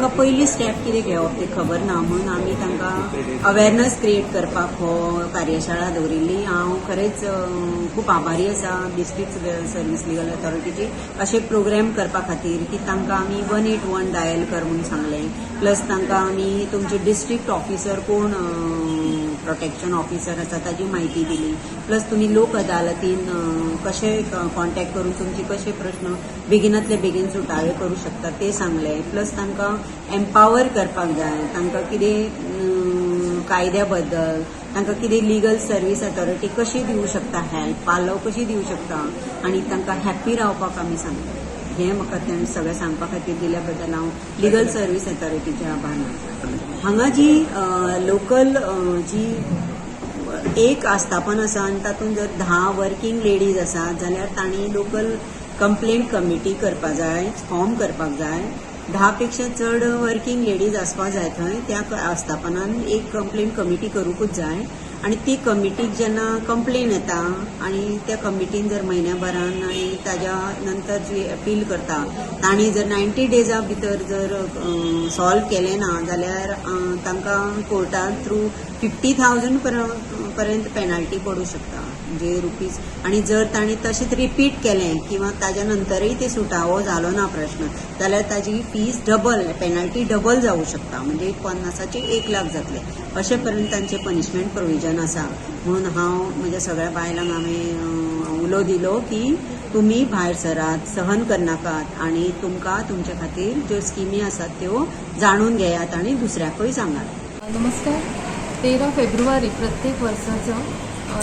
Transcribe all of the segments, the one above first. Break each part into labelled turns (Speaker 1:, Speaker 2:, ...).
Speaker 1: तांकां पयली स्टेप कितें घेवप तें खबर ना म्हणून आमी तांकां अवेरनस क्रिएट करपाक हो कार्यशाळा दवरिल्ली. हांव खरेंच खूब आभारी आसा डिस्ट्रिक्ट सर्वीस लिगल अथॉरिटीची अशे प्रोग्राम करपा खातीर की तांकां आमी 181 डायल कर म्हणून सांगलें. प्लस तांकां आमी तुमचे डिस्ट्रिक्ट ऑफिसर कोण प्रोटेक्शन ऑफिसर आसा ताजी म्हायती दिली. प्लस तुमी लोक अदालतीन कशे कॉन्टॅक्ट करून तुमचे कशे प्रश्न बेगिनातले बेगीन सुटावे करूं शकता ते सांगले. प्लस तांकां एम्पावर करपाक जाय, तांकां कितें कायद्या बद्दल, तांकां कितें लिगल सर्वीस अथॉरिटी कशी दिवं शकता, हेल्प, पालव कशी दिवं शकता आनी तांकां हॅप्पी रावपाक आमी सांगता. हें म्हाका तें सगळें सांगपा खातीर दिल्या बद्दल हांव लिगल सर्वीस अथॉरिटीचे आभार मानता. हांगा जी लोकल जी एक आस्थापन आसा आनी तातूंत जर 10 वर्किंग लेडीज आसा जाल्यार तांणी लोकल कंप्लेंट कमिटी करपा जाय, फॉर्म करपाक जाय. 10 पेक्षा चड वर्किंग लेडीज आसपाक जाय थंय. त्या आस्थापनान एक कंप्लेंट कमिटी करूंकूच जाय आनी ती कमिटीक जेन्ना कंप्लेन येता आनी त्या कमिटीन जर म्हयन्या भरान आनी ताज्या नंतर जी अपील करता, तांणी जर 90 डेजा भितर जर सॉल्व केलें ना जाल्यार तांकां कोर्टान थ्रू 50,000 पर्यंत पेनाल्टी पडूं शकता, म्हणजे रुपीज. आनी जर तांणी तशेंच रिपीट केलें किंवा ताज्या नंतरय ते सुटावो जालो ना प्रश्न जाल्यार ताजी फीस डबल, पेनाल्टी डबल जावं शकता, म्हणजे 50चे 1 लाख जातले अशें पर्यंत तांचे पनिशमेंट प्रोविजन आसा. म्हणून हांव म्हज्या सगळ्या बायलांक हांवें उलो दिलो की तुमी भायर सरात, सहन करनाकात आनी तुमकां तुमच्या खातीर ज्यो स्किमी आसात त्यो जाणून घेयात आनी दुसऱ्याकूय सांगात.
Speaker 2: नमस्कार. 13 फेब्रुवारी प्रत्येक वर्साचो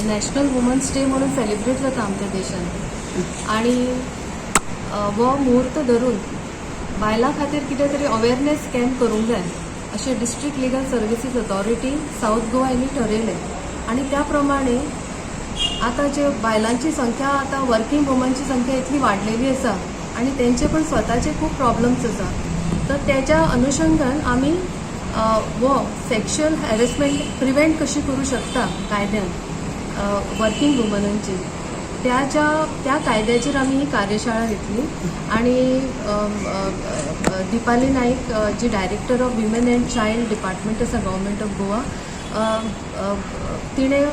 Speaker 2: नॅशनल वुमन्स डे म्हणून सेलिब्रेट जाता आमच्या देशांत आणि हो मुहूर्त धरून बायलां खातीर कितें तरी अवेरनेस कॅम्प करूंक जाय अशें district legal services authority, south Goa यांनी ठरयलें. आणि त्या प्रमाणे आतां जे बायलांची संख्या, आतां वर्किंग वुमनची संख्या इतली वाडलेली आसा आणि तेंचे पण स्वताचे खूब प्रॉब्लम्स आसा, तर त्याच्या अनुषंगान आमी हो सेक्शुअल हॅरेसमेंट प्रिव्हेंट कशी करूं शकता कायद्यान वर्किंग वुमनांची, त्याच्या त्या कायद्याचेर आमी ही कार्यशाळा घेतली. आणि अम, अ, अ, दीपाली नाईक जी Director of Women and Child Department आसा, गव्हर्मेंट ऑफ गोवा, तिणें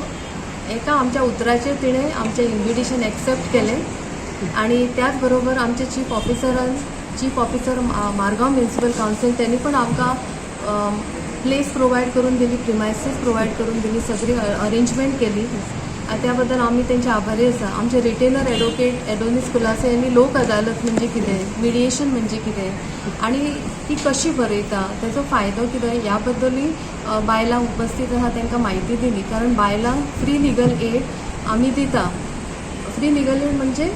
Speaker 2: एका आमच्या उतराचेर तिणें आमचें इन्विटेशन एक्सेप्ट केलें. आणि त्याच बरोबर आमचे चीफ ऑफिसरान, chief officer Margao municipal council, त्यांनी पण आमकां प्लेस प्रोवायड करून दिली, प्रिमायसीस प्रोवायड करून दिली, सगळी अरेंजमेंट केली आणि त्याबद्दल आमी तेंचे आभारी आसा. आमचे रिटेनर एडवोकेट एडोनीस कुलासे यांनी लोक अदालत म्हणजे कितें, मिडिएशन म्हणजे कितें आणि ती कशी बरयता, तेजो फायदो कितें, ह्या बद्दलूय बायलां उपस्थित आसा तांकां म्हायती दिली. कारण बायलांक फ्री लिगल एड आमी दिता. फ्री लिगल एड म्हणजे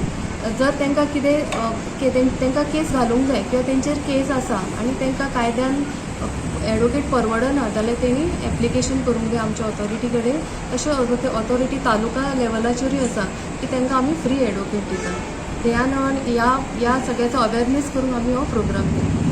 Speaker 2: जर तांकां कितें तांकां केस घालूंक जाय किंवा तेंचेर केस आसा आनी तांकां कायद्यान एडवोकेट परवडना जाल्यार तेणी एप्लिकेशन करूंक जाय आमच्या ऑथॉरिटी कडेन. तशें ऑथॉरिटी तालुका लेवलाचेरूय आसा की तांकां आमी फ्री एडवोकेट दिता. ह्या नांवान ह्या ह्या सगळ्याचो अवेरनेस करूंक आमी हो प्रोग्राम केला.